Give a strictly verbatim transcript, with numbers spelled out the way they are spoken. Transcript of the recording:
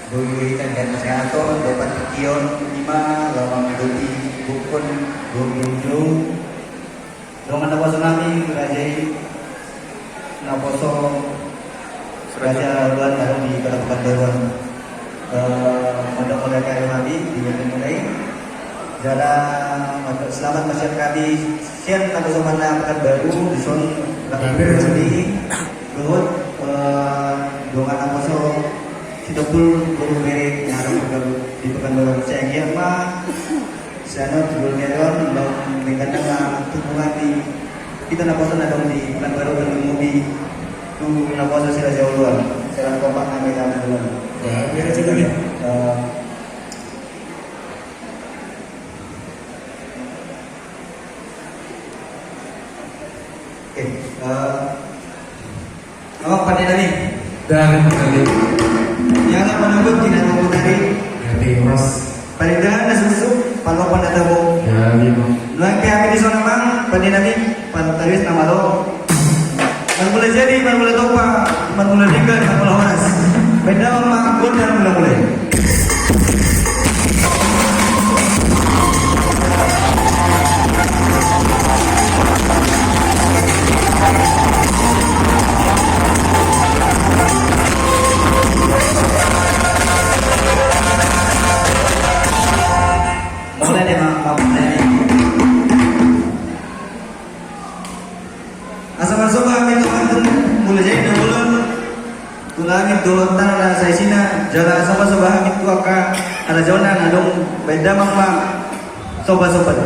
Boi-boi kan, dan sehat on dapat kion lima lawang dopi bukun dua puluh. Dongan naposo nami raja i, naposo raja Uluan adong di Kota Pekanbaru on. Eh, mauliate ma di hami di mulai. Jala selamat masyarakat di sian naposo mana Pekanbaru di son. Dohot, eh, dongan naposo Sitompul boru bere na adong di Pekanbaru. Sai anggiat ma sian on tu joloan on, denggan ma tumpungan di hita naposo na adong di Pekanbaru, berlumombi tu naposo si Raja Uluan. Secara kompak nami na uluan. Ya, bere juga nih. Eh, Oke, eh, Amang pande nami. Dari tadi. Jala manogot di nami tadi. Dari ros. Parindahan na suksuk, palopan na tabo. Dari ros. Nuaeng pe hami di son, Amang pande nami, pantaris na malo. Marmula jadi, marmula tompa, marmula denggan, marmula horas. Baen damang ma gondang mula-mula i. Mulai deh, Mang, Mang, mulai deh. Asa marsomba hami tu Tuhan, mula jadi na bolon tu langit dohot tano na saisina, jala asa marsomba hami tu angka harajaonna na adong, baen damang ma somba-somba.